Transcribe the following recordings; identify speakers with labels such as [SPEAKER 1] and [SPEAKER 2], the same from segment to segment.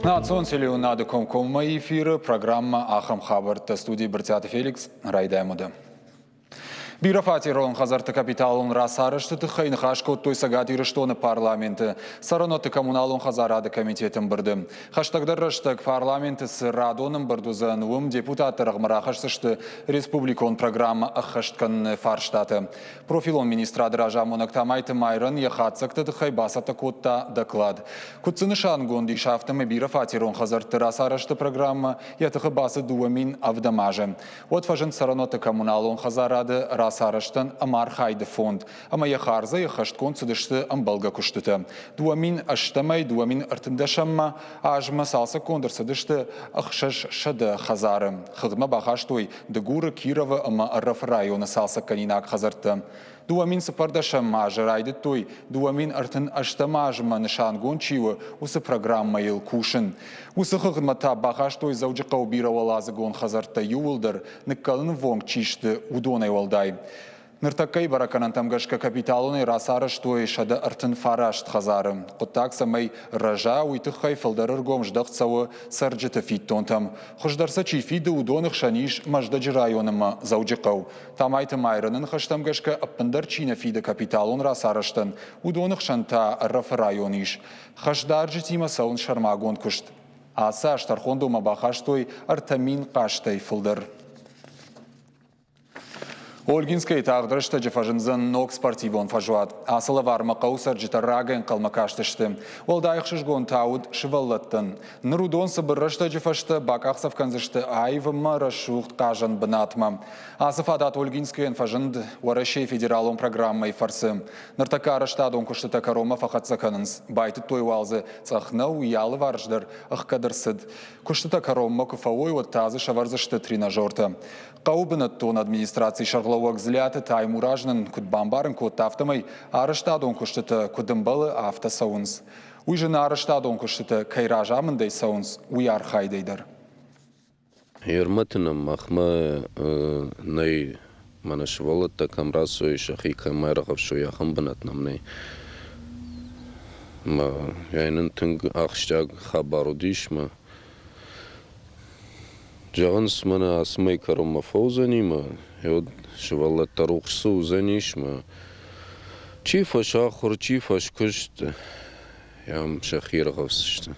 [SPEAKER 1] Национ телеуынады комкоммӕ эфиры программӕ «Ахӕм хабӕрттӕ» студийы Брытъиаты Феликс. Райдайӕм уӕдӕ. Бирӕфатерон хӕдзӕртты капиталон рацарӕзты тыххӕй ныхас кодтой Цӕгат Ирыстоны парламенты цӕрӕнуӕтты коммуналон хӕдзарады комитеты ӕмбырды. Хӕстӕгдӕр рӕстӕг парламенты цы радон ӕмбырд уыдзӕн, уым депутатты рӕгъмӕ рахӕсдзысты республикон программӕ ӕххӕст кӕныны фарстатӕ. Профилон министрады разамонӕг Тамайты Майрӕн йӕ хатдзӕгты тыххӕй бацӕттӕ кодта доклад. Куыд дзы нысангонд ис, афтӕмӕй бирӕфатерон хӕдзӕртты рацарӕзты программӕ йӕ тыхы бацыд 2007 азы. Уӕд фӕзынд цӕрӕнуӕтты коммуналон хӕдзарады рацарӕзтӕн ӕмархайды фонд, ӕмӕ йӕ хардзӕй ӕххӕстгонд цыдысты ӕмбӕлгӕ куыстытӕ. 2008-ӕй 2013-мӕ азмӕ цалцӕггонд ӕрцыдысты 600 хӕдзары. Хыгъдмӕ бахастой Дыгуры, Кировы ӕмӕ Ӕрӕфы районы цалцӕггӕнинаг хӕдзӕрттӕ. 2014 азы райдыдтой 2038 азмӕ нысангонд чи у, уыцы программӕйыл кусын. Уыцы хыгъдмӕ та бахастой Дзӕуджыхъӕуы бирӕуӕладзыгон хӕдзӕрттӕ иууылдӕр, ныккӕлынвонг чи сты, уыдонӕй уӕлдай. Ныртӕккӕйы бӕрӕггӕнӕнтӕм гӕсгӕ капиталонӕй рацарӕзтой 139 хӕдзары. Хъуыддаг цӕмӕй рӕза, уый тыххӕй фылдӕр ӕргом здӕхт цӕуы цӕрджыты фиддонтӕм. Хуыздӕр сӕ чи фиды, уыдоны хсӕн ис Мӕздӕджы районы ӕмӕ Дзӕуджыхъӕу. Тамайты Майрӕны ныхӕстӕм гӕсгӕ ӕппындӕр чи нӕ фиды капиталон рацарӕзтӕн, уыдоны хсӕн та Ӕрӕфы район ис. Хӕсдарджытимӕ цӕуынц сӕрмагонд куыст. Ацы аз тӕрхондонмӕ бахастой 3000 хъастӕй фылдӕр. Ольгинскӕйы тагъд рӕстӕджы фӕзындзӕн ног спортивон фӕзуат. Ацы лӕвармӕ хъӕуы цӕрджытӕ рагӕй ӕнхъӕлмӕ кастысты. Уӕлдай ӕхсызгон та уыд сывӕллӕттӕн. Ныр уыдон цыбыр рӕстӕджы фӕстӕ бакъахдзӕф кӕндзысты аив ӕмӕ рӕсугъд хъазӕн бынатмӕ. Ацы фадат Ольгинскӕйӕн фӕзынд Уӕрӕсейы федералон программӕйы фӕрцы. Ныртӕккӕ арӕзтадон куыстытӕ кӕронмӕ фӕхӕццӕ кӕнынц. Байтыдтой уал дзы цъӕх нӕу, йӕ алыварс дӕр ӕхгӕд ӕрцыд. Куыстытӕ кӕронмӕ куы фӕуой, уӕд та дзы сӕвӕрдзысты тренажертӕ. Хъӕуы бынӕттон администрацийы сӕргълӕууӕг Дзлиаты Таймураз нын куыд бамбарын кодта, афтӕмӕй арӕзтадон куыстытӕ куыд ӕмбӕлы, афтӕ цӕуынц. Уый зыны арӕзтадон куыстытӕ кӕй разамындӕй цӕуынц, уый архайдӕй дӕр.
[SPEAKER 2] Ерматы нӕм махмӕ нӕй, мӕнӕ сывӕллӕттӕ кӕм рацӕуой, сӕхи кӕм ӕрӕхсой, ахӕм бынат нӕм нӕй. Мӕ нын тынг ахсджиаг хабар уыдис мӕ Зӕгъынц, мӕнӕ ацы мӕй кӕронмӕ фӕуыдзӕни мӕ уӕд сывӕллӕттӕ рухс цы уыдзӕнис мӕ чи фӕсахуыр, чи фӕскуыст, ам сӕхи ӕргъӕвдзысты.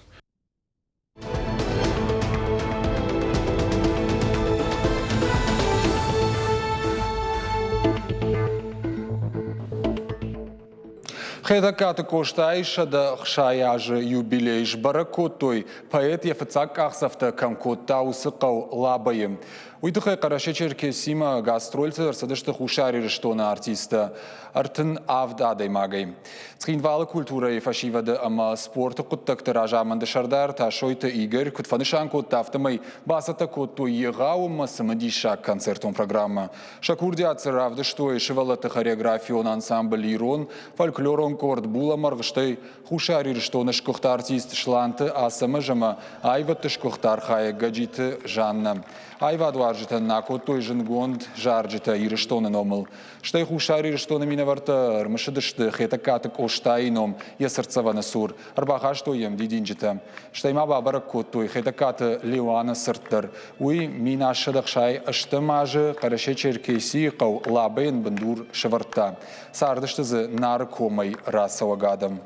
[SPEAKER 1] Хетӕгкаты Къостайы 160 азы юбилей сбӕрӕг кодтой, поэт йӕ фыццаг къахдзӕфтӕ кӕм кодта, уыцы хъӕу Лабӕйы. Уый тыххӕй Хъӕрӕсе-Черкесимӕ гастрольты ӕрцыдысты Хуссар Ирыстоны артисттӕ 37 адӕймагӕй. Цхинвалы культурӕйы фӕсивӕды ӕмӕ спорты хъуыддӕгты разамынды сӕрдар Тасойты Игорь куыд фӕнысан кодта, афтӕмӕй бацӕттӕ кодтой егъау ӕмӕ цымыдисаг концертон программӕ. Сӕ курдиат дзы равдыстой сывӕллӕтты хореографион ансамбль «Ирон», фольклорон къорд «Булӕмӕргъ», стӕй Хуссар Ирыстоны сгуыхт артист Сланты Ацӕмӕз ӕмӕ аивӕдты сгуыхт архайӕг Гӕджиты Жаннӕ. Аивадуарзджытӕн акодтой зындгонд зарджытӕ Ирыстоны номыл. Стӕй Хуссар Ирыстоны минӕвӕрттӕ ӕрмысыдысты Хетӕгкаты Къостайы ном йӕ цыртдзӕвӕны цур, ӕрбахастой йӕм дидинджытӕ. Стӕй ма бабӕрӕг кодтой Хетӕгкаты Леуаны цырт дӕр. Уый 1768 азы Хъӕрӕсе-Черкесийы хъӕу Лабӕйӕн бындур сӕвӕрдта. Цардысты дзы Нары комӕй рацӕуӕг адӕм.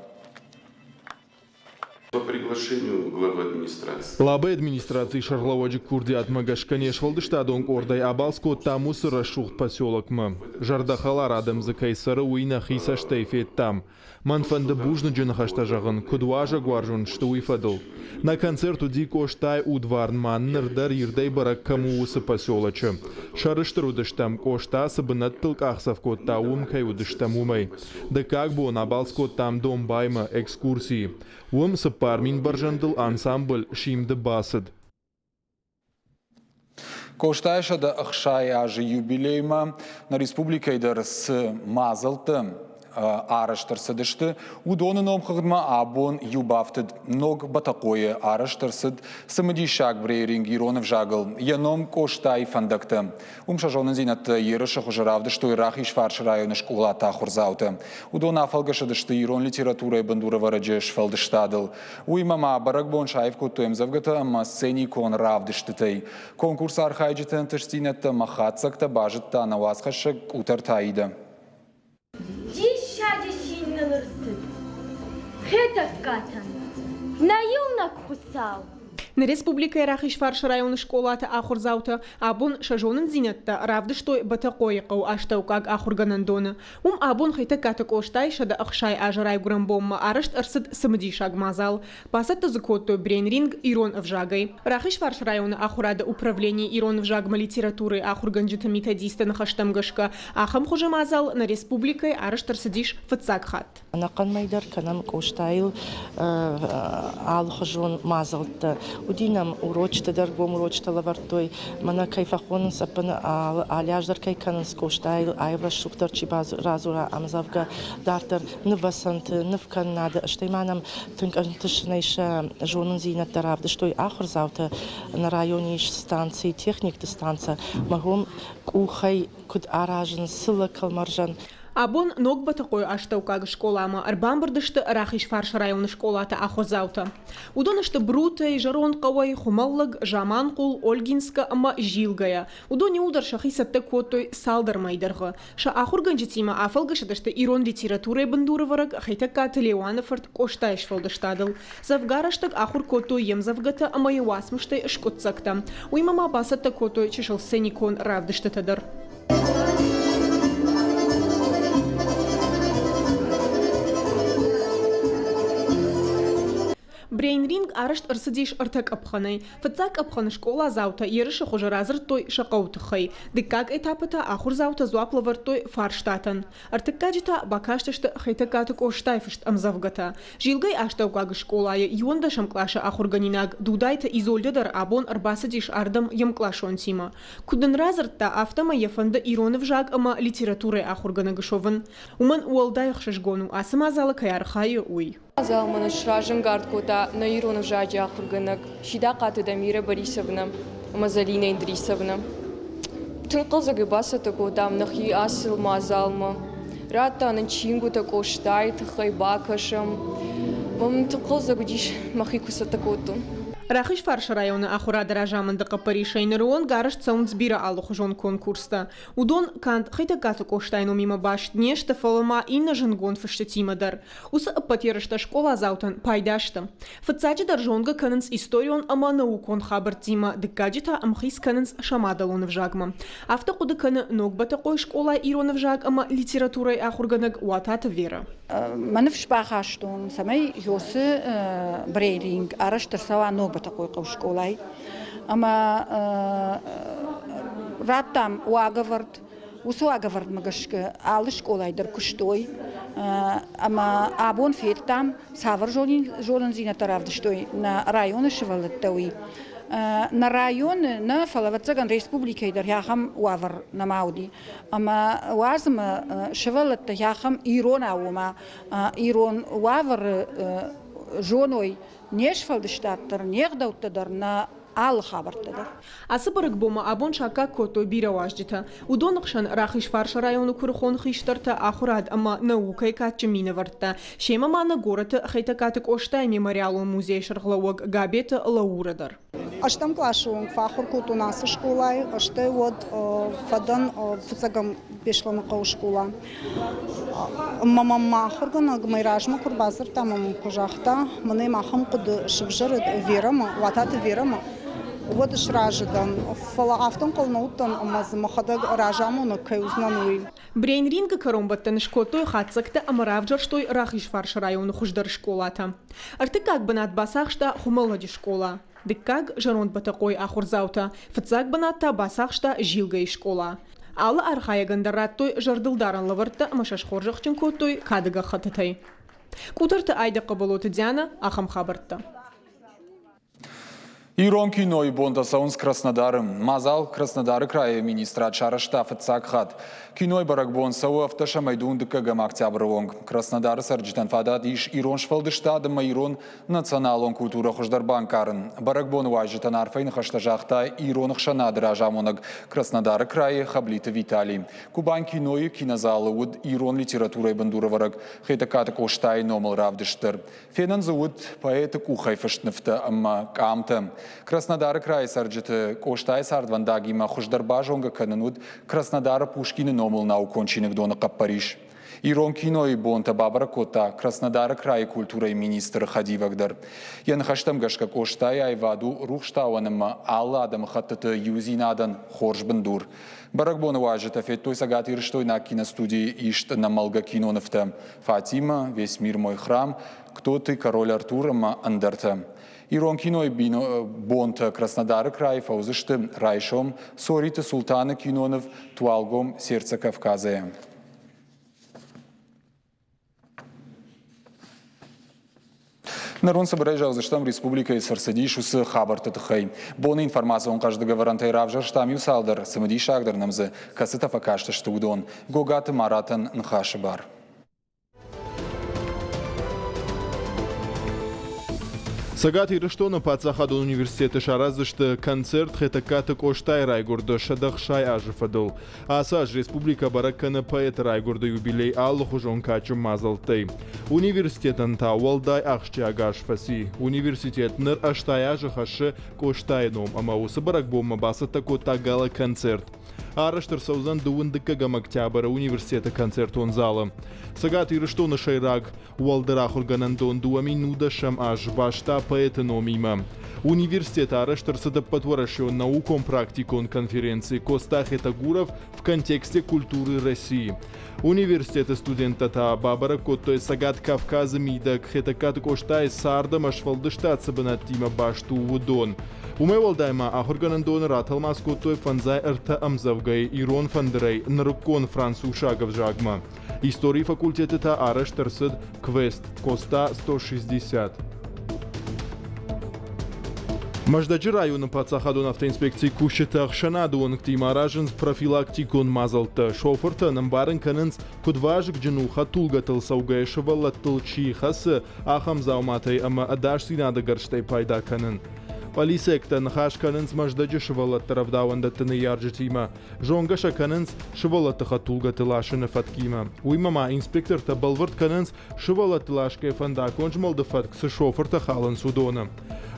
[SPEAKER 3] По приглашению главы администрации.
[SPEAKER 4] Лабӕйы администрацийы сӕргълӕууӕджы курдиатмӕ гӕсгӕ не сфӕлдыстадон къордӕй абалц кодтам уыцы рӕсугъд поселокмӕ. Зӕрдӕхӕлар адӕм дзы кӕй цӕры, уый нӕхи цӕстӕй федтам. Мӕн фӕнды бузныджы ныхӕстӕ зӕгъын, куыд уазӕгуарзон сты, уый фӕдыл. Нӕ концерт уыди Къостайы удварн ма ныр дӕр ирдӕй бӕрӕг кӕм у, уыцы поселочы. Сӕрыстыр уыдыстӕм, Къоста цы бынӕттыл къахдзӕф кодта, уым кӕй уыдыстӕм, уымӕй. Дыккаг бон абалц кодтам Домбаймӕ экскурсийы. Уым 4000 бӕрзӕндыл ансамбль «Симд-ы» бацыд.
[SPEAKER 1] Къостайы 160 азы юбилеймӕ нӕ республикӕйы дӕр цы мадзӕлттӕ арӕзт ӕрцыдысты, уыдоны номхыгъдмӕ абон иу бафтыд. Ног Бӕтӕхъойы арӕзт ӕрцыд цымыдисаг брейринг ирон ӕвзагыл, йӕ ном Къостайы фӕндӕгтӕ. Уым сӕ зонындзинӕдтӕ ерысы хуызы равдыстой Рахизфарсы районы скъолаты ахуырдзаутӕ. Уыдон афӕлгӕсыдысты ирон литературӕйы бындурӕвӕрӕджы сфӕлдыстадыл. Уыимӕ ма бӕрӕгбон саив кодтой ӕмдзӕвгӕтӕ ӕмӕ сценикон равдыстытӕй. Конкурсы архайджыты ӕнтыстдзинӕдтӕ ӕмӕ хатдзӕгтӕ базыдта нӕ уацхӕссӕг Къутӕрты Аидӕ.
[SPEAKER 5] Диссаджы цин ныл ӕрцыд Хетӕгкатӕн, нӕ иунӕг Хуыцау.
[SPEAKER 6] Нӕ республикӕйы Рахизфарсы районы скъолаты ахуырдзаутӕ абон сӕ зонындзинӕдтӕ равдыстой Бӕтӕхъойыхъӕуы астӕуккаг ахуыргӕнӕндоны. Уым абон Хетӕгкаты Къостайы 160 азы райгуырӕн бонмӕ арӕзт ӕрцыд цымыдисаг мадзал. Бацӕттӕ дзы кодтой брейн-ринг ирон ӕвзагӕй. Рахизфарсы районы ахуырады управленийы ирон ӕвзагмӕ литературӕйы ахуыргӕнджыты методисты ныхӕстӕм гӕсгӕ, ахӕм хуызы мадзал нӕ республикӕйы арӕзт ӕрцыдис фыццаг хатт.
[SPEAKER 7] Ӕнӕхъӕн мӕй дӕр кӕнӕм Къостайыл алыхуызон мадзӕлттӕ. Уыди нӕм урочытӕ дӕр, гом урочытӕ лӕвӕрдтой. Мӕнӕ кӕй фӕхонынц, ӕппын алы аз дӕр кӕй кӕнынц Къостайыл аив рӕсугъддӕр чи радзура ӕмдзӕвгӕ, дарддӕр нывӕцӕнты, нывкӕнынады, стӕй ма нӕм тынг ӕнтыстджынӕй сӕ зонындзинӕдтӕ равдыстой ахуырдзаутӕ. Нӕ районы ис станци, техникты станцӕ, мӕгом къухӕй куыд аразынц сылы кӕлмӕрзӕн.
[SPEAKER 6] Абон Ног Бӕтӕхъойы астӕуккаг скъоламӕ ӕрбамбырд сты Рахизфарсы районы скъолаты ахуырдзаутӕ. Уыдон сты Брутӕй, Зӕронд хъӕуӕй, Хуымӕллӕг, Заманхъул, Ольгинскӕ ӕмӕ Зилгӕйӕ. Уыдон иууылдӕр сӕхи цӕттӕ кодтой цалдӕр мӕйы дӕргъы. Сӕ ахуыргӕнджытимӕ афӕлгӕсыдысты ирон литературӕйы бындурӕвӕрӕг Хетӕгкаты Леуаны фырт Къостайы сфӕлдыстадыл. Дзӕвгар рӕстӕг ахуыр кодтой йе мдзӕвгӕтӕ ӕмӕ йӕ уацмыстӕй скъуыддзӕгтӕ. Уыимӕ ма бацӕттӕ кодтой чысыл сценикон равдыстытӕ дӕр. Брейн-ринг арӕзт ӕрцыдис ӕртӕ къӕпхӕнӕй. Фыццаг къӕпхӕны скъоладзаутӕ ерысы хуызы радзырдтой сӕ хъӕуы тыххӕй. Дыккаг этапы та ахуырдзаутӕ дзуапп лӕвӕрдтой фарстатӕн. Ӕртыккаджы та бакастысты Хетӕгкаты Къостайы фыст ӕмдзӕвгӕтӕ. Зилгӕйы астӕуккаг скъолайы иуӕндӕсӕм къласы ахуыргӕнинаг Дудайты Изольдӕ дӕр абон ӕрбацыдис ардӕм йе мкъласонтимӕ. Куыд нын радзырдта, афтӕмӕй йӕ фӕнды ирон ӕвзаг ӕмӕ литературӕйы ахуыргӕнӕг суӕвын. Уымӕн уӕлдай ӕхсызгон у, ацы мадзалы кӕй архайы, уый.
[SPEAKER 8] Мадзал мын сразӕнгард кодта нӕ ирон ӕвзаджы ахуыргӕнӕг Сидахъаты Дамирӕ Борисовнӕ ӕмӕ Залинӕ Индрисовнӕ. Тынг хъӕлдзӕгӕй бацӕттӕ кодтам нӕхи ацы мадзалмӕ. Радта нын чингуытӕ Къостайы тыххӕй бакӕсӕм. Мӕм тынг хъӕлдзӕг уыдис, мӕхи куы цӕттӕ кодтон.
[SPEAKER 6] Рахизфарсы районы ахуырады разамынды хъӕппӕрисӕй ныры онг арӕзт цӕуынц бирӕ алыхуызон конкурстӕ. Уыдон канд Хетӕгкаты Къостайы номимӕ баст не сты, фӕлӕ ма иннӕ зындгонд фыстытимӕ дӕр. Уыцы ӕппӕт ерыстӕ скъоладзаутӕн пайда сты. Фыццаджыдӕр зонгӕ кӕнынц историон ӕмӕ наукон хабӕрттимӕ, дыккаджы та ӕмхиц кӕнынц сӕ мадӕлон ӕвзагмӕ. Афтӕ хъуыды кӕны Ног Бӕтӕхъойы скъолайы ирон ӕвзаг ӕмӕ литературӕйы ахуыргӕнӕг Уататы Верӕ.
[SPEAKER 9] Мӕ ныфс бахастон, цӕмӕй Йосы брейлинг арӕзт ӕрцӕуа Ног Бӕтӕхъойы хъӕуы скъолайы. Ӕмӕ радтам уагӕвӕрд. Уыцы уагӕвӕрдмӕ гӕсгӕ алы скъолайы дӕр куыстой ӕмӕ абон федтам, цавӕр зонындзинӕдтӕ равдыстой нӕ районы сывӕллӕттӕ, уый. Нӕ районы нӕ, фӕлӕ, ӕвӕццӕгӕн, республикӕйы дӕр ахӕм уавӕр нӕма уыди. Ӕмӕ уадз ӕмӕ сывӕллӕттӕ ахӕм иронау, ома ирон уавӕры зоной не сфӕлдыстад дӕр, не гъдӕуттӕ дӕр, нӕ алы хабӕрттӕ дӕр.
[SPEAKER 6] Ацы бӕрӕгбонмӕ абон саккаг кодтой бирӕ уазджытӕ. Уыдоны хсӕн Рахизфарсы районы куырыхон хистӕртӕ, ахуырад ӕмӕ наукӕйы кадджын минӕвӕрттӕ. Семӕ ма нӕ горӕты Хетӕгкаты Къостайы мемориалон музейы сӕргълӕууӕг Габеты Лаурӕ дӕр.
[SPEAKER 10] Ӕстӕм къласы онг фӕахуыр кодтон ацы скъолайы, стӕй уӕд фӕдӕн фыццӕгӕм Беслӕныхъӕуы скъола. Ӕмӕ мӕм мӕ ахуыргӕнӕг мӕ размӕ куы рбадзырдта ӕмӕ мын куы загъта, мӕнӕ мӕ ахӕм хъуыды сывзӕрыд Верӕмӕ, Уататы Верӕмӕ, уӕд сразы дӕн. Фӕлӕ афтӕ ӕнхъӕл нӕ уыдтӕн, ӕмӕ дзы мӕхӕдӕг разамонӕг кӕй уыдзынӕн, уый.
[SPEAKER 6] Брейн-рингы кӕронбӕттӕн скодтой хатдзӕгтӕ ӕмӕ равзӕрстой Рахизфарсы районы хуыздӕр скъолатӕ. Ӕртыккаг бынат бацахста Хуымӕллӕджы скъола. Дыккаг зӕронд Бӕтӕхъойы ахуырдзаутӕ, фыццаг бынат та бацахста Зилгӕйы скъола. Алы архайӕгӕн дӕр радтой зӕрдылдарӕн лӕвӕрттӕ ӕмӕ сӕ схорзӕхджын кодтой кады гӕххӕттытӕй. Къутӕрты Айдӕ Хъӕбӕлоты Дианӕ, ахӕм хабӕрттӕ.
[SPEAKER 1] Ирон кинойы бонтӕ цӕуынц Краснодары. Мадзал Краснодары крайы министрад сарӕзта фыццаг хатт. Кинойы бӕрӕгбон цӕуы ӕвддӕсӕмӕй дыууын дыккӕгӕм октябры онг. Краснодары цӕрджытӕн фадат ис ирон сфӕлдыстад ӕмӕ ирон националон культурӕ хуыздӕр банкъарын. Бӕрӕгбоны уазджытӕн арфӕйы ныхӕстӕ загъта ирон ӕхсӕнады разамонӕг Краснодары крайы Хӕблиты Виталий. Кубань кинойы кинозалы уыд ирон литературӕйы бындурӕвӕрӕг Хетӕгкаты Къостайы номыл равдыст дӕр. Фенӕн дзы уыд поэты къухӕй фыст нывтӕ ӕмӕ къамтӕ. Краснодары крайы цӕрджыты Къостайы цардвӕндагимӕ хуыздӕр базонгӕ кӕнын уыд Краснодары Пушкины номыл наукон чиныгдоны хъӕппӕрис. Ирон кинойы бонтӕ бабӕрӕг кодта Краснодары крайы культурӕйы министры хӕдивӕг дӕр. Йӕ ныхӕстӕм гӕсгӕ Къостайы аивад у рухстауӕн ӕмӕ алы адӕмыхӕттыты иудзинадӕн хорз бындур. Бӕрӕгбоны уазджытӕ федтой цӕгатирыстойнаг киностудийы ист ӕнӕмӕлгӕ кинонывтӕ. Фатима, Весь мир мой храм, Кто ты, король Артур ӕмӕ ӕндӕртӕ. Ирон кинойы бонтӕ Краснодары крайы фӕуыдзысты райсом Цориты Султаны киноныв Туалгом сердце Кавказа-йӕ. Ныр уын цыбырӕй зӕгъдзыстӕм республикӕйы цы рцыдис, уыцы хабӕртты тыххӕй. Боны информацион хъӕздыг ӕвӕрӕнтӕй равзӕрстам иу цалдӕр, цымыдисагдӕр нӕм дзы кӕцытӕ фӕкастысты, уыдон. Гогаты Маратӕн ныхасы бар.
[SPEAKER 4] Цӕгат Ирыстоны паддзахадон университеты сараздзысты концерт Хетӕгкаты Къостайы райгуырды 160 азы фӕдыл. Ацы аз республикӕ бӕрӕг кӕны поэты райгуырды юбилей алыхуызон кадджын мадзӕлттӕй. Университетӕн та уӕлдай ахсджиаг аз фӕци. Университет ныр 80 азы хӕссы Къостайы ном ӕмӕ уыцы бӕрӕгбонмӕ бацӕттӕ кодта гала-концерт. Арӕзт ӕрцӕудзӕн дыууын дыккӕгӕм октябры университеты концертон залы. Цӕгат Ирыстоны сӕйраг уӕлдӕр ахуыргӕнӕндон 2019 аз баста поэты номимӕ. Университет арӕзт ӕрцыд ӕппӕтуӕрӕсеон наукон-практикон конференци Коста Хетагуров в контексте культуры России. Университеты студенттӕ та бабӕрӕг кодтой Цӕгат Кавказы мидӕг Хетӕгкаты Къостайы цард ӕмӕ сфӕлдыстад цы бынӕттимӕ баст у, уыдон. Уымӕй уӕлдай ма ахуыргӕнӕндоны ратӕлмац кодтой фӕндзай ӕртӕ ӕмдзӕвгӕйы ирон фӕндырӕй нырыккон францусаг ӕвзагмӕ. Историйы факультеты та арӕзт ӕрцыд квест «Коста 160». Мӕздӕджы районы паддзахадон автоинспекцийы кусджытӕ ӕхсӕнады уӕнгтимӕ аразынц профилактикон мадзӕлттӕ. Шофыртӕн ӕмбарын кӕнынц, куыд вазыгджын у хӕдтулгӕтыл цӕугӕйӕ сывӕллӕттыл чи хӕцы, ахӕм дзауматӕй ӕмӕ ӕдасдзинады гӕрзтӕй пайда кӕнын. Полициӕгтӕ ныхас кӕнынц Мӕздӕджы сывӕллӕтты рӕвдауӕндӕтты ныййарджытимӕ. Зонгӕ сӕ кӕнынц сывӕллӕтты хӕдтулгӕты ласыны фӕткимӕ. Уыимӕ ма инспектортӕ бӕлвырд кӕнынц, сывӕллӕтты ласгӕ фӕндаггон змӕлды фӕтк цы шофыртӕ халынц, уыдоны.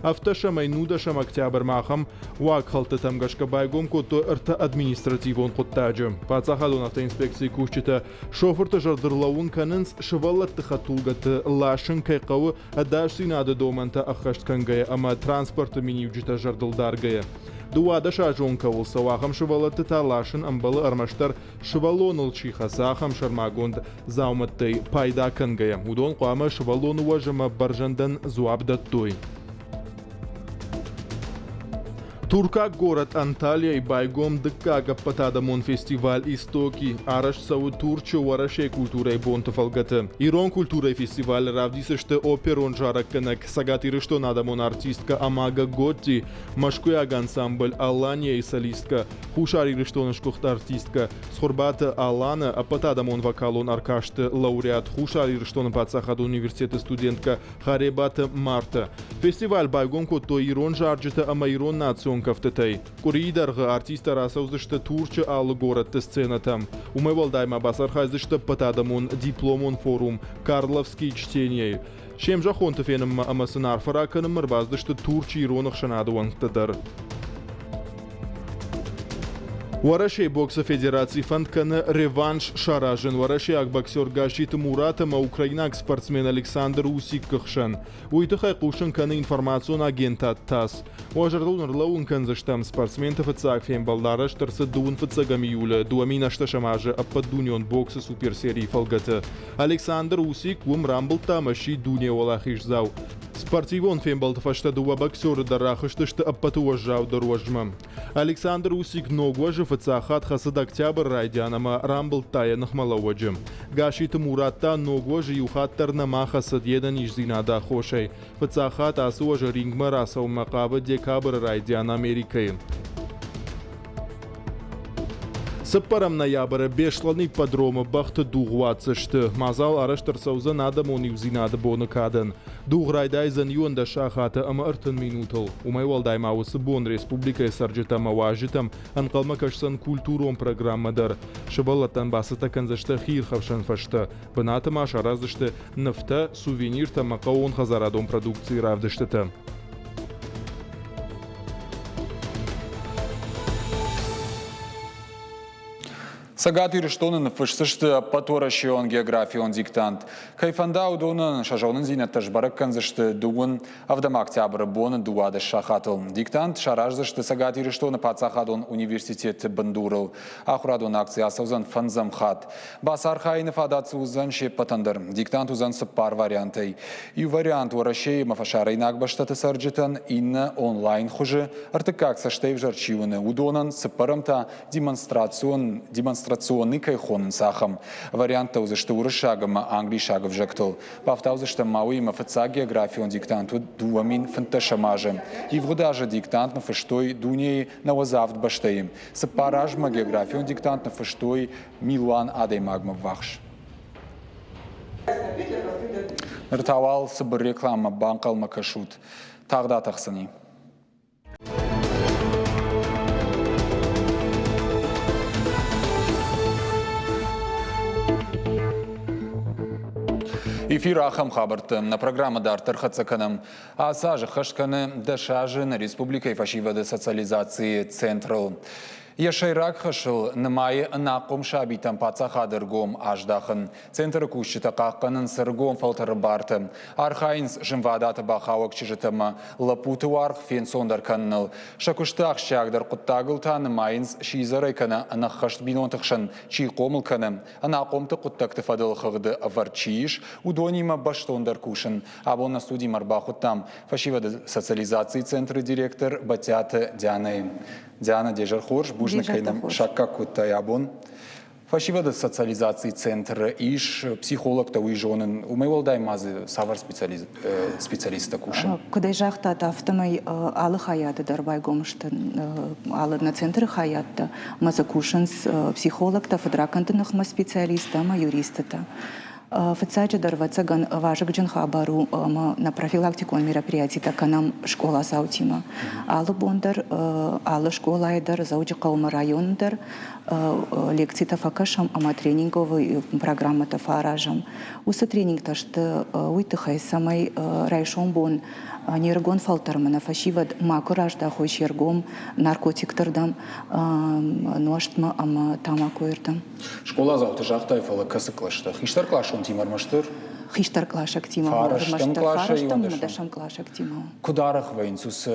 [SPEAKER 4] Ӕвддӕсӕмӕй нудӕсӕм октябрмӕ ахӕм уагхӕлдтытӕм гӕсгӕ байгом кодтой ӕртӕ административон хъуыддаджы. Паддзахадон автоинспекцийы кусджытӕ шофырты зӕрдыл лӕууын кӕнынц, сывӕллӕтты хӕдтулгӕты ласын кӕй хъӕуы ӕдасдзинады домӕнтӕ ӕххӕст кӕнгӕйӕ ӕмӕ транспорты миниуджытӕ зӕрдыл даргӕйӕ. Дыууадӕсазон кӕуыл цӕуы, ахӕм сывӕллӕтты та ласын ӕмбӕлы ӕрмӕстдӕр сывӕллоныл чи хӕцы, ахӕм сӕрмагонд дзаумӕттӕй пайда кӕнгӕйӕ. Уыдон хъуамӕ сывӕллоны уӕз ӕмӕ бӕрзӕндӕн дзуапп дӕттой. Туркаг горӕт Анталияйы байгом дыккаг ӕппӕтадӕмон фестиваль «Истоки». Арӕзт цӕуы Турчы Уӕрӕсейы культурӕйы бонты фӕлгӕты. Ирон культурӕйы фестивалы равдисдзысты оперон зарӕггӕнӕг Цӕгат Ирыстоны адӕмон артисткӕ Амага Готти, мӕскуыйаг ансамбль «Алания-йы солисткӕ, Хуссар Ирыстоны сгуыхт артисткӕ Цхуырбаты Алана, ӕппӕтадӕмон вокалон ӕркасты лауреат Хуссар Ирыстоны паддзахадон университеты студенткӕ Харебаты Марта. Фестиваль байгом кодтой ирон зарджытӕ ӕмӕ ирон национ кӕфтытӕй. Къуырийы дӕргъы артисттӕ рацӕудзысты Турчы алы горӕтты сценӕтӕм. Уымӕй уӕлдай ма бацархайдзысты ӕппӕтадӕмон дипломон форум «Карловские чтения-йы». Се мзӕххонты фенынмӕ ӕмӕ сын арфӕ ракӕнынмӕ ӕрбацыдысты Турчы ирон ӕхсӕнады уӕнгтӕ дӕр. Уӕрӕсейы боксы федераци фӕнд кӕны реванш саразын уӕрӕсейаг боксер Гасситы Мурат ӕмӕ украинаг спортсмен Александр Усикы хсӕн. Уый тыххӕй хъусын кӕны информацион агентад ТАСС. Уӕ зӕрдыл ӕрлӕууын кӕндзыстӕм, спортсменты фыццаг фембӕлд арӕзт ӕрцыд дыууын фыццӕгӕм июлы 2008 азы ӕппӕтдунеон боксы суперсерийы фӕлгӕты. Александр Усик уым рамбылдта ӕмӕ сси дунейы уӕлахиздзау. Спортивон фембӕлды фӕстӕ дыууӕ боксеры дӕр рахызтысты ӕппӕты уӕззаудӕр уӕзмӕ. Александр Усик ног уӕзы фыццаг хатт хӕцыд октябры райдиан ӕмӕ рамбылдта йӕ ныхмӕлӕууӕджы. Гасситы Мурат та ног уӕзы иу хатт дӕр нӕма хӕцыд йе нӕниздзинады аххосӕй. Фыццаг хатт ацы уӕзы рингмӕ рацӕуынмӕ хъавы декабры райдиан Америкӕйы. Цыппӕрӕм ноябры Беслӕны ипподромы бӕхты дугъ уадздзысты. Мадзал арӕзт ӕрцӕудзӕн адӕмон иудзинады боны кадӕн. Дугъ райдайдзӕн 11 сахаты ӕмӕ 30 минутыл. Уымӕй уӕлдай ма уыцы бон республикӕйы цӕрджытӕ ӕмӕ уазджытӕм ӕнхъӕлмӕ кӕсдзӕн культурон программӕ дӕр. Сывӕллӕттӕн бацӕттӕ кӕндзысты хиирхӕфсӕн фӕзтӕ. Бынаты ма сараздзысты нывтӕ, сувениртӕ ӕмӕ хъӕууонхӕдзарадон продукцийы равдыстытӕ.
[SPEAKER 1] Цӕгат Ирыстоны ныффысдзысты ӕппӕтуӕрӕсеон географион диктант. Кӕй фӕнда, уыдонӕн сӕ зонындзинӕдтӕ сбӕрӕг кӕндзысты дыууын ӕвдӕм октябры боны 12 сахатыл. Диктант сараздзысты Цӕгат Ирыстоны паддзахадон университеты бындурыл. Ахуырадон акци ацӕудзӕн фӕндзӕм хатт. Бацархайыны фадат цы уыдзӕн се ппӕтӕн дӕр. Диктант уыдзӕн цыппар вариантӕй. Иу вариант Уӕрӕсейы ӕмӕ фӕсарӕйнаг бӕстӕты цӕрджытӕн, иннӕ онлайн хуызы, ӕртыккаг цӕстӕй ӕвзӕр чи уыны, уыдонӕн, цыппӕрӕм та демонстрацион, демонстрационный кӕй хонынц, ахӕм. Варианттӕ уыдзысты уырыссаг ӕмӕ англисаг ӕвзӕгтыл. Бафтаудзыстӕм ма уыимӕ фыццаг географион диктант уыд 2015 азы. Ивгъуыд азы диктант ныффыстой дунейы 97 бӕстӕйы. Цыппар азмӕ географион диктант ныффыстой милуан адӕймагмӕ ввахс. Ныр та уал цыбыр рекламӕ банхъӕлмӕ кӕсут. Тагъд атӕхдзӕни. Эфир ахӕм хабӕрттӕ. Нӕ программӕ дарддӕр хӕццӕ кӕнӕм. Ацы азы хӕст кӕны дӕс азы нӕ республикӕйы фӕсивӕды социализацийы центрыл. Йӕ сӕйраг хӕсыл нымайы ӕнахъом сабитӕм паддзахады ӕргом аздахын. Центры кусджытӕ хъахъхъӕнынц ӕрыгон фӕлтӕры бартӕ, архайынц зынвадаты бахауӕг чызджытӕ ӕмӕ лӕппуты уаргъ фенцондӕр кӕныныл. Сӕ куысты ахсджиагдӕр хъуыддагыл та нымайынц сидзӕрӕй кӕнӕ ӕнӕххӕст бинонты хсӕн чи хъомыл кӕны, ӕнахъомты хъуыддӕгты фӕдыл хыгъды ӕвӕрд чи ис, уыдонимӕ бӕстондӕр кусын. Абон нӕ студимӕ ӕрбахуыдтам фӕсивӕды социализацийы центры директор Батиаты Дианӕйы. Диана, де зӕр хорз, бузныг кӕй нӕм саккаг кодтай абон. Фӕсивӕды социализацийы центры ис психологтӕ, уый зонын. Уымӕй уӕлдай ма дзы цавӕр специалисттӕ кусы?
[SPEAKER 11] Куыд ӕй загътат, афтӕмӕй алы хайады дӕр байгом сты алы нӕ центры хайадтӕ ӕмӕ дзы кусынц психологтӕ, фыдракӕнды ныхмӕ специалисттӕ ӕмӕ юристытӕ. Фыццаджыдӕр, ӕвӕццӕгӕн, вазыгджын хабар у ӕмӕ нӕ профилактикон мероприятитӕ кӕнӕм скъоладзаутимӕ. Алы бон дӕр, алы скъолайы дӕр, Дзӕуджыхъӕумӕ районы дӕр лекцитӕ фӕкӕсӕм ӕмӕ тренинговый программӕтӕ фӕаразӕм. Уыцы тренингтӕ сты уый тыххӕй, цӕмӕй райсом бон не рыгон фӕлтӕрмӕ нӕ фӕсивӕд макуы раздахой се ргом наркотикты рдӕм, нуӕзтмӕ ӕмӕ тамакойы рдӕм.
[SPEAKER 1] Скъоладзауты загътай, фӕлӕ кӕцы кълӕсты? Хистӕркъласонтимӕ ӕрмӕстдӕр?
[SPEAKER 11] Хистӕркъласӕгтимӕ
[SPEAKER 1] Фарӕстӕм къласӕй
[SPEAKER 11] фарӕстӕм ӕмӕ дӕсӕм къласӕгтимӕ.
[SPEAKER 1] Куыд арӕх вӕййынц уыцы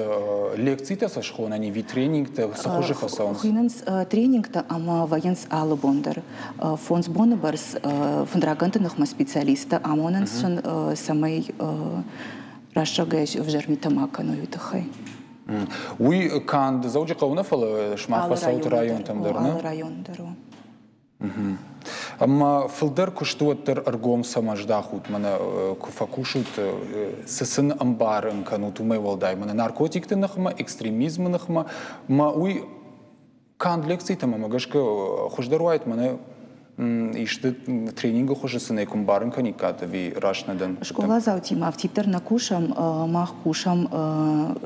[SPEAKER 1] лекцитӕ сӕ схонӕн ӕви тренингтӕ, цы хуызы фӕцӕуынц?
[SPEAKER 11] Хуыйнынц тренингтӕ ӕмӕ вӕййынц алы бон дӕр. Фондз боны бӕрц фыдракӕнды ныхмӕ специалисттӕ амонынц сын, цӕмӕй рӕстӕгӕй ӕвзӕр митӕ ма кӕной, уый тыххӕй.
[SPEAKER 1] Уый канд Дзӕуджыхъӕуы нӕ, фӕлӕ сымах фӕцӕут районтӕм дӕр, нӕ?
[SPEAKER 11] Алы районы дӕр у.
[SPEAKER 1] Ӕмӕ фылдӕр куысты уӕддӕр ӕргом цӕмӕ здахут, мӕнӕ куы фӕкусут, цы сын ӕмбарын кӕнут, уымӕй уӕлдай мӕнӕ наркотикты ныхмӕ, экстремизмы ныхмӕ, мӕ уый канд лекцитӕм ӕмӕ гӕсгӕ хуыздӕр уаид мӕнӕ исты тренингы хуызы сын ӕй куы мбарын кӕниккат ӕви раст нӕ дӕн?
[SPEAKER 11] Скъоладзаутимӕ афтиддӕр нӕ кусӕм, мах кусӕм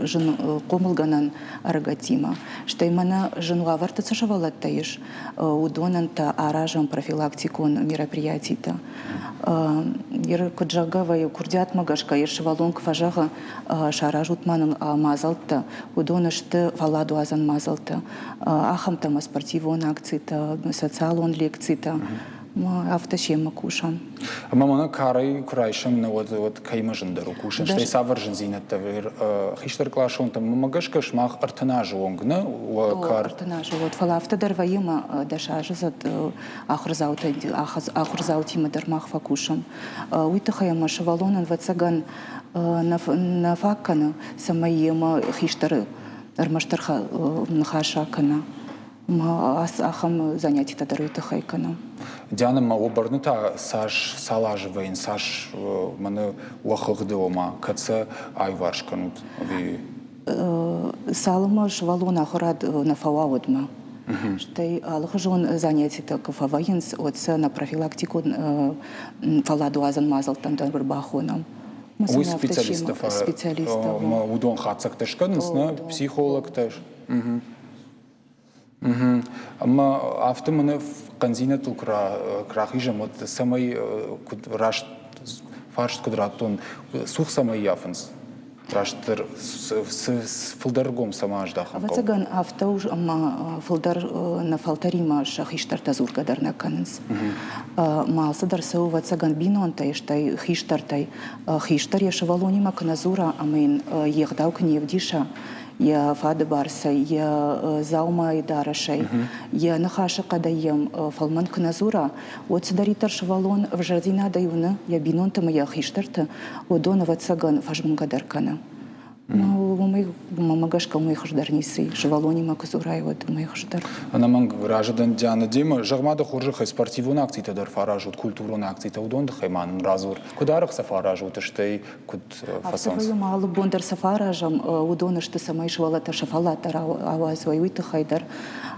[SPEAKER 11] зын хъомылгӕнӕн ӕрыгӕттимӕ. Стӕй мӕнӕ зын уавӕрты цы сывӕллӕттӕ ис, уыдонӕн та аразӕм профилактикон мероприятитӕ. Куыд зӕгъгӕ вӕййы, курдиатмӕ гӕсгӕ йӕ сывӕллон куы фӕзӕгъы, саразут ма нын мадзӕлттӕ, уыдон сты фӕлладуадзӕн мадзӕлттӕ. Ахӕмтӕ ӕмӕ спортивон акцитӕ, социалон лекцитӕ. Афтӕ семӕ кусӕм.
[SPEAKER 1] Ӕмӕ мӕнӕ карӕй куы райсӕм, нӕ уӕд, уӕд кӕимӕ зындӕр у кусын? Стӕй цавӕр зындзинӕдтӕ хистӕркъласонтӕм мӕ гӕсгӕ сымах 30 азы онг, нӕ уӕ кар?
[SPEAKER 11] 30 азы уӕд, фӕлӕ афтӕ дӕр вӕййы ӕмӕ дӕсазыдзӕд ахуырдзаутимӕ дӕр мах фӕкусӕм. Уый тыххӕй ӕмӕ сывӕллонӕн, ӕвӕццӕгӕн, нӕ фаг кӕны, цӕмӕй йемӕ хистӕры ӕрмӕстдӕр ныхас ракӕна. Ахӕм занятитӕ дӕр уый тыххӕй кӕнӕм.
[SPEAKER 1] Диана, ма уӕ бӕрны та цас цал азы вӕййынц, цас мӕнӕ уӕ хыгъды, ома, кӕд сӕ аиуварс кӕнут ӕви?
[SPEAKER 11] Цалынмӕ сывӕллон ахуырад нӕ фӕуа, уӕдмӕ. Стӕй алыхуызон занятитӕ куы фӕвӕййынц, уӕд сӕ нӕ профилактикон фӕлладуадзӕн мадзӕлттӕм дӕр ӕрбахонӕм.
[SPEAKER 1] Уый специалисттӕ, специалисттӕ уыдон хатдзӕгтӕ скӕнынц, нӕ психологтӕ. Ӕмӕ афтӕ мӕнӕ хъӕндзинӕдтыл куы рахизӕм, уӕд цӕмӕй куыд раст фарст куыд радтон, цух цӕмӕй ййафынц? Растдӕр фылдӕр ргом цӕмӕ аздахын хъӕуы?
[SPEAKER 11] Ӕвӕццӕгӕн, афтӕ у, ӕмӕ фылдӕр нӕ фӕлтӕримӕ сӕ хистӕртӕ дзургӕ дӕр нӕ кӕнынц. Ма алцыдӕр цӕуы, ӕвӕццӕгӕн, бинонтӕй, стӕй хистӕртӕй. Хистӕр йӕ сывӕллонимӕ куы нӕ дзура ӕмӕ йын йе гъдау куы не вдиса, йӕ фады бӕрцӕй, йӕ дзаумайы дарӕсӕй, йӕ ныхасы хъӕдӕй йӕм фӕлмӕн куы нӕ дзура, уӕд цыдӕриддӕр сывӕллон ӕвзӕрдзинадӕй уыны йӕ бинонты ӕмӕ йӕ хистӕрты, уыдон, ӕвӕццӕгӕн, фӕзмгӕ дӕр кӕны. Уымӕй, мӕнмӕ гӕсгӕ, уымӕй хуыздӕр ницы и. Сывӕллонимӕ куы дзурай, уӕд уымӕй хуыздӕр.
[SPEAKER 1] Ӕнӕмӕнг разы дӕн Диана демӕ. Зӕгъ-ма дӕ хорзӕхӕй, спортивон акцитӕ дӕр фӕаразут, культурон акцитӕ, уыдон тыххӕй ма нын радзур. Куыд арӕх сӕ фӕаразут, стӕй куыд фӕцӕуынц?
[SPEAKER 11] Афтӕ ма алы бон дӕр цы фӕаразӕм, уыдон сты, цӕмӕй сывӕллӕттӕ сӕ фӕллад дӕр ауадзой, уый тыххӕй дӕр.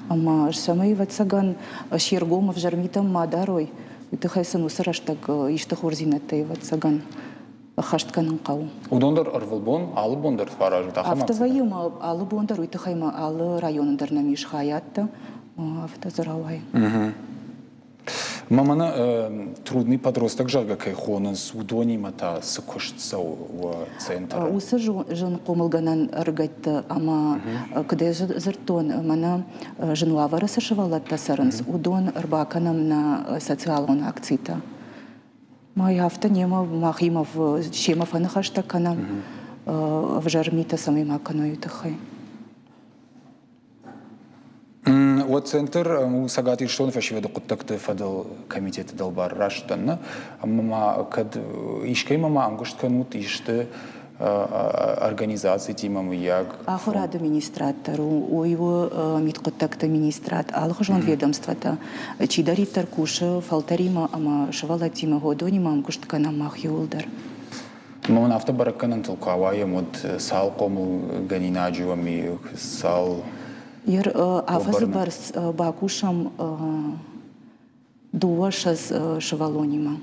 [SPEAKER 11] Ӕмӕ цӕмӕй, ӕвӕццӕгӕн, се ргом ӕвзӕр митӕм ма дарой, уый тыххӕй сын уыцы рӕстӕг исты хорздзинӕдтӕ, ӕвӕццӕгӕн, ӕххӕст кӕнын хъӕуы.
[SPEAKER 1] Уыдон дӕр ӕрвылбон, алы бон дӕр фӕаразут ахӕм
[SPEAKER 11] Афтӕ вӕййы ӕмӕ алы бон дӕр, уый тыххӕй ма алы районы дӕр нӕм ис хайадтӕ, афтӕ дзы рауайы.
[SPEAKER 1] Мӕ мӕнӕ трудный подросток, зӕгъгӕ, кӕй хонынц, уыдонимӕ та цы куыст цӕуы уӕ центры?
[SPEAKER 11] Уыцы зын хъомылгӕнӕн ӕрыгӕтты ӕмӕ, куыд ӕз дзырдтон, мӕнӕ зын уавӕры цы сывӕллӕттӕ цӕрынц, уыдон ӕрбакӕнӕм нӕ социалон акцитӕ. Ма афтӕ немӕ махимӕ семӕ фӕныхӕстӕ кӕнӕм, ӕвзӕр митӕ цӕмӕй ма кӕной, уый тыххӕй.
[SPEAKER 1] Уӕд центр у Цӕгат Ирыстоны фӕсивӕды хъуыддӕгты фӕдыл комитеты дӕлбар раст дӕн, нӕ? Ӕмӕ ма кӕд искӕимӕ ма ӕмгуыст кӕнут исты организацитимӕ, мыййаг?
[SPEAKER 11] Ахуырады министрад дӕр у, уый у мидхъуыддӕгты министрад, алыхуызон ведомствотӕ. Чидӕриддӕр кусы фӕлтӕримӕ ӕмӕ сывӕллӕттимӕ, уыдонимӕ ӕмгуыст кӕнӕм мах иууылдӕр.
[SPEAKER 1] Ӕмӕ мын афтӕ бӕрӕггӕнӕнтыл куы ауайӕм, уӕд цал хъомылгӕнинаджы уӕм и, цал
[SPEAKER 11] Ер афӕдзы бӕрц бакусӕм 22 сывӕллонимӕ.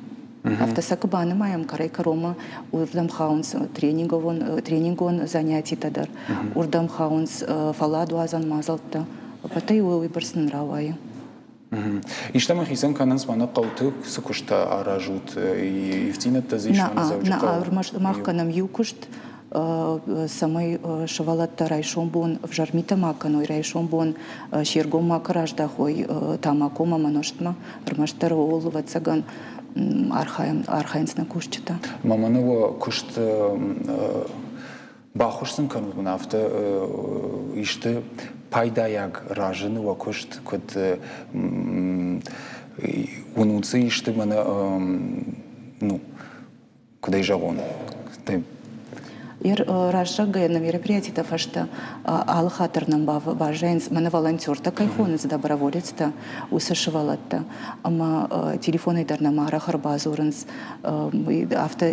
[SPEAKER 11] Афтӕ сӕ куы банымайӕм кӕрӕй-кӕронмӕ, уырдӕм хауынц тренингон, тренингон занятитӕ дӕр, уырдӕм хауынц фӕлладуадзӕн мадзӕлттӕ. Ӕппӕтӕй уыйбӕрц нын рауайы.
[SPEAKER 1] Истӕмӕ хицӕн кӕнынц мӕнӕ хъӕуты цы куысттӕ аразут, ивддзинӕдтӕ дзы ис мӕнӕ Дзӕуджыхъӕуы?
[SPEAKER 11] Нӕ, ӕрмӕст мах кӕнӕм иу куыст, цӕмӕй сывӕллӕттӕ райсом бон ӕвзӕр митӕ ма кӕной, райсом бон се ргом макуы раздахой тамакомӕ ӕмӕ нозтмӕ. Ӕрмӕстдӕр ууыл, ӕвӕццӕгӕн, архайынц нӕ кусджытӕ.
[SPEAKER 1] Мӕ мӕнӕ уӕ куыст Баххуыс сын кӕнут мын афтӕ исты пайдайаг разыны уӕ куыст, куыд уынут дзы исты мӕнӕ, ну, куыд ӕй зӕгъон,
[SPEAKER 11] Раззаггай нӕ мероприятитӕ фӕстӕ алы хатт дӕр нӕм баззайынц, мӕнӕ волонтертӕ кӕй хонынц, доброволецтӕ, уыцы сывӕллӕттӕ. Ӕмӕ телефонӕй дӕр нӕм арӕх ӕрбадзурынц, Афтӕ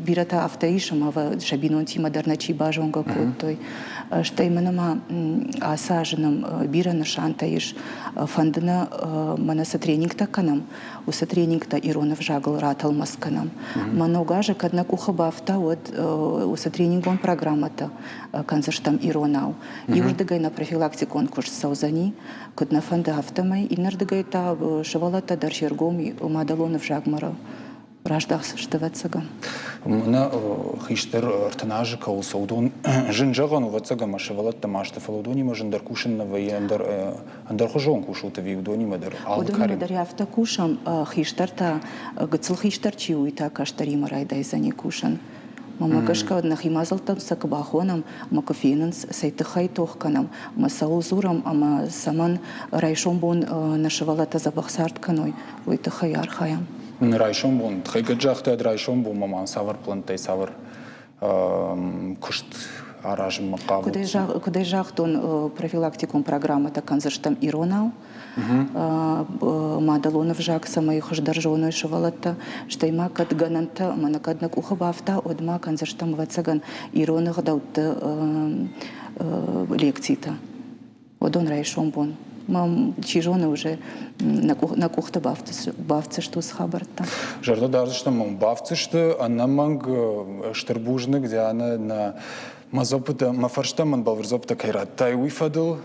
[SPEAKER 11] бирӕтӕ афтӕ ис, ӕмӕ сӕ бинонтимӕ дӕр нӕ чи базонгӕ кодтой. Стӕй мӕнӕ ма ацы азы нӕм бирӕ нысантӕ ис. Фӕнды нӕ мӕнӕ цы тренингтӕ кӕнӕм, уыцы тренингтӕ ирон ӕвзагыл ратӕлмац кӕнӕм. Мӕ ног азы кӕд нӕ къухы бафта, уӕд уыцы тренингон программӕтӕ кӕндзыстӕм иронау. Иуырдыгӕй нӕ профилактикон куыст цӕудзӕни, куыд нӕ фӕнды, афтӕмӕй, иннӕрдыгӕй та сывӕллӕттӕ дӕр се ргом мадӕлон ӕвзагмӕ Раздӕхдзысты, ӕвӕццӕгӕн.
[SPEAKER 1] Мӕнӕ хистӕр 30 азы кӕуыл цӕуы, уыдон зын зӕгъӕн, ӕвӕццӕгӕн, мӕ сывӕллӕттӕ ма сты, фӕлӕ уыдонимӕ зындӕр кусын нӕ вӕййы, ӕндӕр ӕндӕрхуызон кусут ӕви уыдонимӕ дӕр алы
[SPEAKER 11] Уыдонимӕ дӕр афтӕ кусӕм, хистӕртӕ, гыццыл хистӕр чи у, уый та кӕстӕримӕ райдайдзӕни кусын. Мӕнмӕ гӕсгӕ, нӕхи мадзӕлттӕм сӕ куы бахонӕм ӕмӕ куы фенынц, цӕй тыххӕй тох кӕнӕм ӕмӕ цӕуыл дзурӕм ӕмӕ цӕмӕн райсом бон нӕ сывӕллӕттӕ дзӕбӕх цард кӕной, уый тыххӕй архайӕм.
[SPEAKER 1] Райсом бон, тыххӕй кӕд загътай, райсом бонмӕ ма цавӕр плӕнттӕй, цавӕр куыст аразынмӕ хъавут?
[SPEAKER 11] Куыдӕй загътон, профилактикон программӕтӕ кӕндзыстӕм иронау. Мадӕлон ӕвзаг цӕмӕй хуыздӕр зоной сывӕллӕттӕ, стӕй ма кӕд гӕнӕнтӕ ӕмӕ нӕ кӕд нӕ къухы бафта, уӕд ма кӕндзыстӕм, ӕвӕццӕгӕн, ирон ӕгъдӕутты лекцитӕ. Уыдон райсом бон. Чи зоны, уже нӕ къухты бафтдзысты уыцы хабӕрттӕ.
[SPEAKER 1] Зӕрдӕ дардзыстӕм мӕм бафтдзысты, ӕнӕмӕнг стыр бузныг, Дианӕ, нӕ мӕ дзуаппытӕ, мӕ фӕрстӕм мын бӕлвырд дзуаппытӕ кӕй радтай, уый фӕдыл.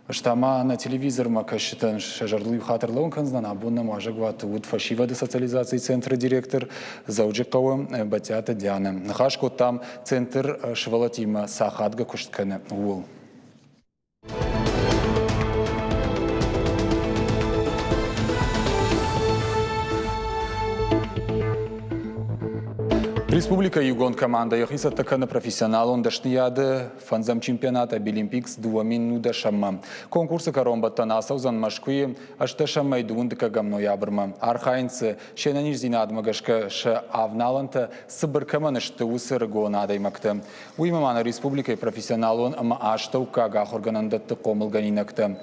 [SPEAKER 1] Ӕз та ма нӕ телевизормӕ кӕсджытӕн сӕ зӕрдыл иу хатт ӕрлӕууын кӕндзынӕн, абон нӕм уазӕгуаты уыд фӕсивӕды социализацийы центры директор Дзӕуджыхъӕуы Батиаты Дианӕ. Ныхас кодтам, центр сывӕллӕттимӕ цы ахадгӕ куыст кӕны, ууыл. Республикӕйы иугонд командӕ йӕхи цӕттӕ кӕны профессионалон дӕсныйады фӕндзӕм чемпионат Абилимпикс 2010-мӕ. Конкурсы кӕронбӕттӕн ацӕудзӕн Мӕскуыйы ӕстдӕсӕмӕй дыууын дыккӕгӕм ноябрмӕ. Архайынц дзы, се нӕниздзинадмӕ гӕсгӕ сӕ авналӕнтӕ цыбыр кӕмӕн сты, уыцы ӕрыгон адӕймӕгтӕ. Уыимӕ ма нӕ республикӕйы профессионалон ӕмӕ астӕуккаг ахуыргӕнӕндӕтты хъомылгӕнинӕгтӕ.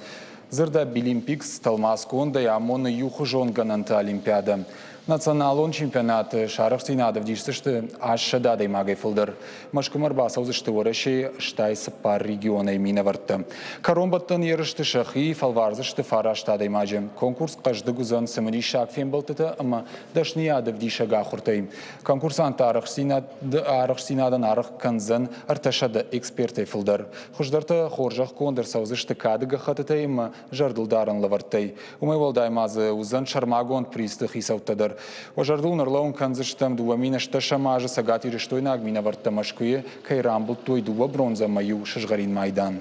[SPEAKER 1] Дзырд Абилимпикс тӕлмацгондӕй амоны иухуызон гӕнӕнты олимпиадӕ. Националон чемпионаты сарӕхстдзинад ӕвдисдзысты 800 адӕймагӕй фылдӕр. Мӕскуымӕ ӕрбацӕудзысты Уӕрӕсейы 84 регионӕй минӕвӕрттӕ. Кӕронбӕттӕн ерысты сӕхи фӕлвардзысты фараст адӕймаджы. Конкурс хъӕздыг уыдзӕн цымыдисаг фембӕлдтытӕ ӕмӕ дӕсныйад ӕвдисӕг ахуыртӕй. Конкурсантты арӕхстдзинадӕн аргъ кӕндзӕн 300 экспертӕй фылдӕр. Хуыздӕртӕ хорзӕхгонд ӕрцӕудзысты кады гӕххӕттытӕй ӕмӕ зӕрдылдарӕн лӕвӕрттӕй. Уымӕй уӕлдай ма дзы уыдзӕн сӕрмагонд призты хицӕуттӕ дӕр. Уӕ зӕрдыл ын ӕрлӕууын кӕндзыстӕм, 2008 азы цӕгатирыстойнаг минӕвӕрттӕ Мӕскуыйы кӕй рамбылдтой дыууӕ бронзӕ ӕмӕ иу сызгъӕрин майдан.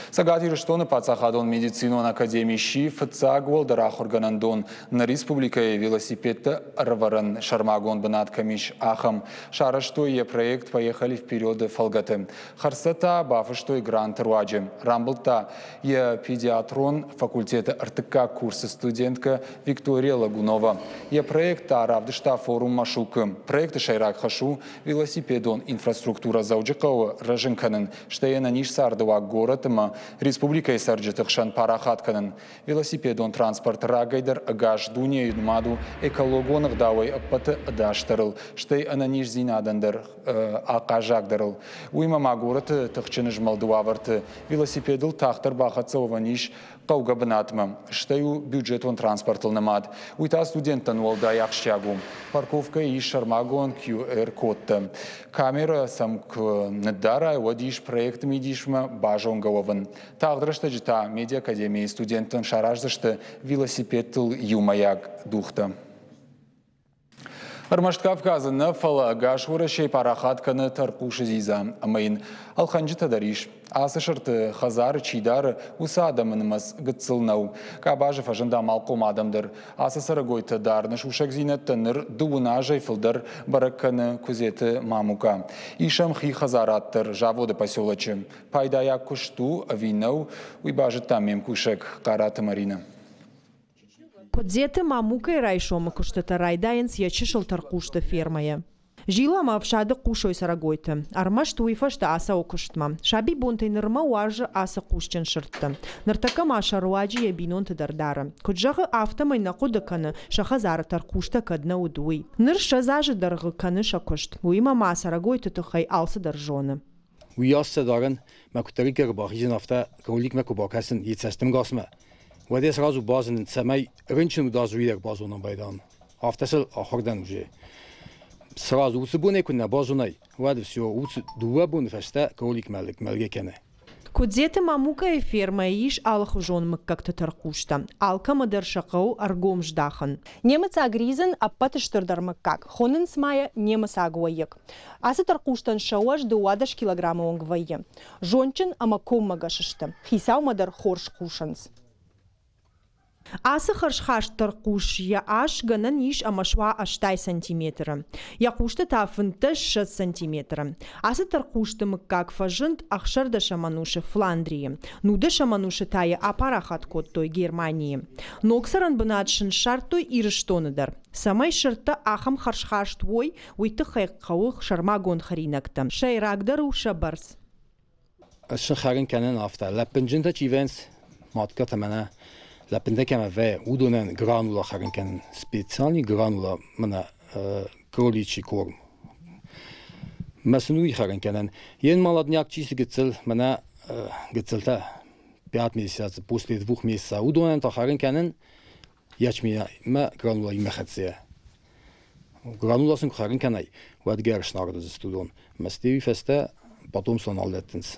[SPEAKER 1] Цӕгат Ирыстоны паддзахадон медицинон академи сси фыццаг уӕлдӕр ахуыргӕнӕндон, нӕ республикӕйы велосипедты ӕрӕвӕрӕн сӕрмагонд бынат кӕм ис, ахӕм. Сарӕзтой йӕ проект «Поехали вперед»-ы фӕлгӕты. Хӕрдзтӕ та бафыстой гранты руаджы. Рамбылдта йӕ педиатрон факультеты ӕртыккаг курсы студенткӕ Виктория Лагунова. Йӕ проект та равдыста форум Машук-ы. Проекты сӕйраг хӕс у велосипедон инфраструктурӕ Дзӕуджыхъӕуы рӕзын кӕнын, стӕй ӕнӕниз цардыуаг горӕт ӕмӕ республикӕйы цӕрджыты хсӕн парахат кӕнын. Велосипедон транспорт рагӕй дӕр ӕгас дунейы нымад у экологон ӕгъдауӕй ӕппӕты ӕдасдӕрыл, стӕй ӕнӕниздзинадӕн дӕр ахъаззагдӕрыл. Уыимӕ ма горӕты тыхджын змӕлды уавӕрты велосипедыл тагъддӕр бахӕццӕ уӕвӕн ис хъӕугӕ бынатмӕ, стӕй у бюджетон транспортыл нымад. Уый та студенттӕн уӕлдай ахсджиаг у. Парковкӕйы ис сӕрмагонд QR-кодтӕ. Камерӕ сӕм куы ныддарай, уӕд ис проекты мидисмӕ базонгӕ уӕвын. Тагъд рӕстӕджы та медиакадемийы студенттӕн сараздзысты велосипедтыл иумӕйаг дугътӕ. Ӕрмӕст Кавказы нӕ, фӕлӕ ӕгас Уӕрӕсейы парахат кӕны тӕрхъусы дзидза ӕмӕ йын ӕлхӕнджытӕ дӕр ис. Ацы сырты хӕдзары чи дары, уыцы адӕмы нымӕц гыццыл нӕу. Къабазы фӕзынд амалхъом адӕм дӕр. Ацы цӕрӕгойтӕ дарыны сусӕгдзинӕдтӕ ныр дыууын азӕй фылдӕр бӕрӕг кӕны Куыдзеты Мамука. Ис ӕм хи хӕдзарад дӕр заводы поселочы. Пайдайаг куыст у ӕви нӕу, уый базыдта ме мкусӕг Хъараты Маринӕ.
[SPEAKER 12] Куыдзеты Мамукайы райсомы куыстытӕ райдайынц йӕ чысыл тӕрхъусты фермӕйы. Зилы ӕмӕ ӕфсады хъусой цӕрӕгойты. Ӕрмӕст уый фӕстӕ ацӕуы куыстмӕ. Сабибонтӕй нырмӕ уарзы ацы хъусджын сырдты. Ныртӕккӕ ма сӕ руаджы йӕ бинонты дӕр дары. Куыд зӕгъы, афтӕмӕй нӕ хъуыды кӕны, сӕ хӕдзары тӕрхъустӕ кӕд нӕ уыд, уый. Ныр 20 азы дӕргъы кӕны сӕ куыст. Уыимӕ ма цӕрӕгойты тыххӕй алцыдӕр зоны.
[SPEAKER 13] Уыйас сӕ дарӕн мӕ куыддӕриддӕр бахизын, афтӕ кроликмӕ куы бакӕсын йӕ цӕстӕнгасмӕ, уӕд ӕй сразу базынын, цӕмӕй рынчын уыд уый дӕр базонын байдайын. Афтӕ сыл ахуыр дӕн уже. Сразу уыцы бонӕй куы нӕ базонай, уӕд все, уыцы дыууӕ боны фӕстӕ кролик мӕлгӕ кӕны.
[SPEAKER 12] Куыдзеты Мамукъайы фермӕйы ис алыхуызон мыггӕгты тӕрхъустӕ. Алкӕмӕ дӕр сӕ хъӕуы ӕргом здахын. Немыцаг ризын ӕппӕты стырдӕр мыггаг, хонынц ма йӕ немыцаг уӕйыг. Ацы тӕрхъустӕн сӕ уӕз 12 килограммы онг вӕййы. Зондджын ӕмӕ коммӕгӕс сты, хицаумӕ дӕр хорз хъусынц. Ацы хӕрзхаст тӕрхъус йӕ ас гӕнӕн ис ӕмӕ суа 80 сантиметры, йӕ хъусты та 15-20 сантиметры. Ацы тӕрхъусты мыггаг фӕзынд ӕхсӕрдӕсӕм ӕнусы Фландрийы, нудӕсӕм ӕнусы та йӕ апарахат кодтой Германийы. Ног цӕрӕнбынат сын ссардтой Ирыстоны дӕр. Цӕмӕй сырдтӕ ахӕм хӕрзхаст уой, уый тыххӕй хъӕуы сӕрмагонд хӕринӕгтӕ. Сӕйрагдӕр у сӕ бӕрц.
[SPEAKER 13] Ӕз кӕнын афтӕ. Лӕппынджынтӕ чи вӕййынц, маткӕтӕ мӕнӕ лӕппынтӕ кӕмӕ вӕййы, уыдонӕн гранула хӕрын кӕнын. Специальный гранула мӕнӕ кроличий корм. Мӕ сын уый хӕрын кӕнӕн. Йен молодняк чи цы гыццыл, мӕнӕ гыццылтӕ 5 месяца, после 2 месяца, уыдонӕн та хӕрын кӕнын ячменьмӕ гранулаимӕ хӕццӕ. Гранула сын куы хӕрын кӕнай, уӕд гӕрз уыдзысты уыдон. Мӕ фӕстӕ потомство нал дӕттынц.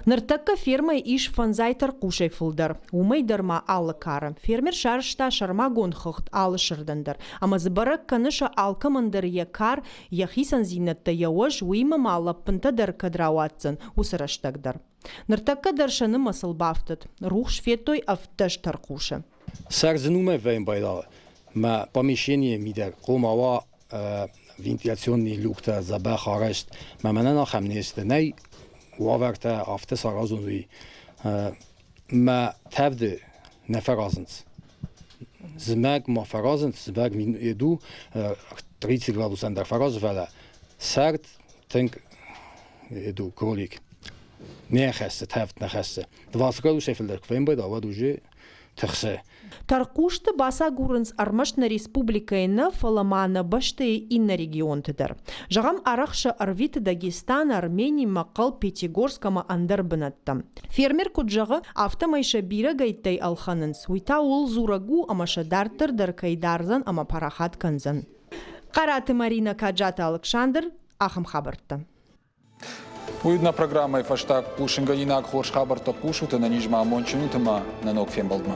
[SPEAKER 12] Ныртӕккӕ фермӕйы ис фӕндзай тӕрхъусӕй фылдӕр. Уымӕй дӕр ма алы кары. Фермер сарӕзта сӕрмагонд хыгъд алы сырдӕн дӕр. Ӕмӕ дзы бӕрӕг кӕны сӕ алкӕмӕн дӕр йӕ кар, йӕ хицӕндзинӕдтӕ, йӕ уӕз, уыимӕ ма лӕппынтӕ дӕр кӕд рауадздзӕн, уыцы рӕстӕг дӕр. Ныртӕккӕ дӕр сӕ нымӕцыл бафтыд. Рухс федтой 17 тӕрхъусы.
[SPEAKER 13] Сӕрдзын уымӕй вӕййын байдалы. Мӕ помещение мидӕг хъуамӕ уа вентиляционный люктӕ дзӕбӕх арӕзт. Мӕ мӕнӕн ахӕм не сты. Нӕй уавӕртӕ афтӕ саразон, уый. Мӕ тӕвды нӕ фӕразынц. Зымӕг ма фӕразынц, зымӕг еду 30 градусӕн дӕр фӕразы, фӕлӕ сӕрд тынг еду кролик не хӕссы, тӕвд нӕ хӕссы. 20 градусӕй фылдӕр куы фембӕла, уӕд уже тыхсы.
[SPEAKER 12] Тӕрхъусты бацагурынц ӕрмӕст нӕ республикӕйы нӕ, фӕлӕ ма нӕ бӕстӕйы иннӕ регионты дӕр. Зӕгъӕм, арӕх сӕ ӕрвиты Дагестан, Армени, Мӕхъхъӕл, Пятигорск ӕмӕ ӕндӕр бынӕттӕм. Фермер куыд зӕгъы, афтӕмӕй сӕ бирӕгӕйттӕй ӕлхӕнынц, уый та ууыл дзурӕг у, ӕмӕ сӕ дарддӕр дӕр кӕй дардзӕн ӕмӕ парахат кӕндзӕн. Хъараты Маринӕ, Каджаты Алыксандр, ахӕм хабӕрттӕ.
[SPEAKER 1] Уый нӕ программӕйы фӕстаг хъусынгӕнинаг хорз хабӕрттӕ хъусут ӕнӕниз ма амондджын ут ӕмӕ нӕ ног фембӕлдмӕ.